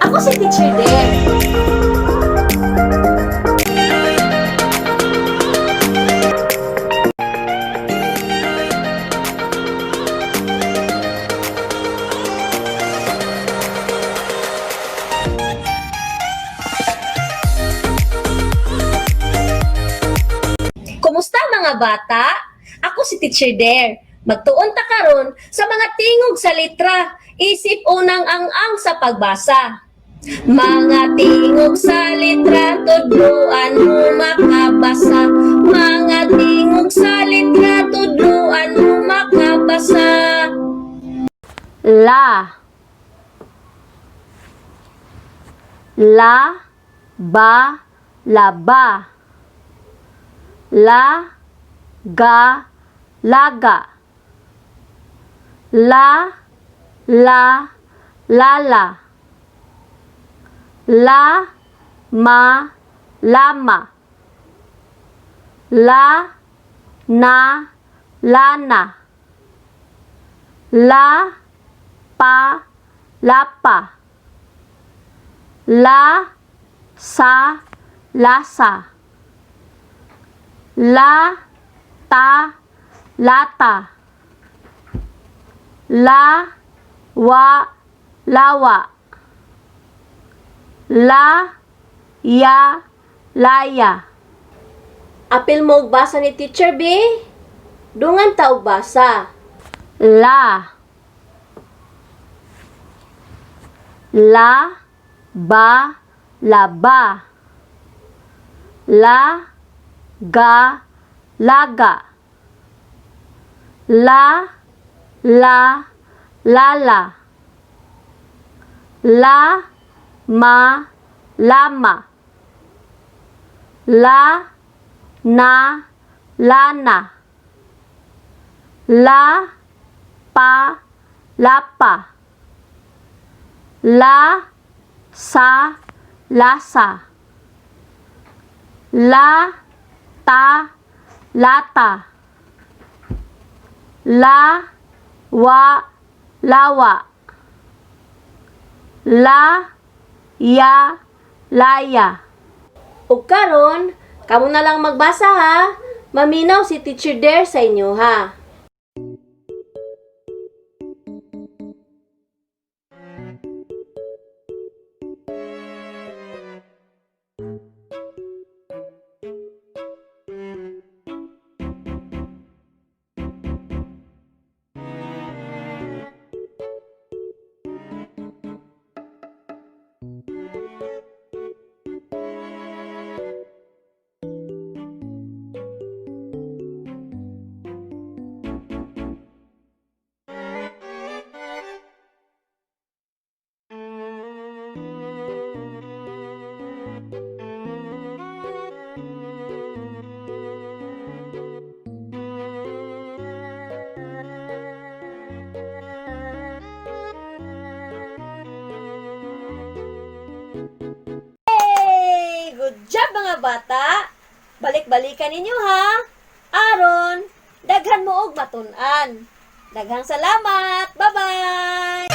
Ako si Teacher Deb. Kumusta, mga bata? Ako si Teacher Dare. Magtuon ta karon sa mga tingog sa litra. Isip unang ang-ang sa pagbasa. Mga tingog sa litra, tudluan mo makabasa. Mga tingog sa litra, tudluan mo makabasa. La, la, ba, laba, la, ga, laga, la, la, lala, la, ma, lama, la, na, lana, la, pa, lapa, la, sa, lasa, la, ta, lata, la, wa, lawa, la, ya, laya. Apil mo og basa ni Teacher B. Dungan ta og basa. La, la, ba, laba, la, ga, laga, la, la, lala, la, ma, lama, la, na, lana, la, pa, lapa, la, sa, lasa, la, ta, lata, la, wa, lawa, la, ya, laya. Ug karon, kamo na lang magbasa ha. Maminaw si Teacher Dare sa inyo ha. Hey! Good job, mga bata! Balik-balikan ninyo ha! Aron, daghan mo og matun-an. Daghang salamat! Bye-bye!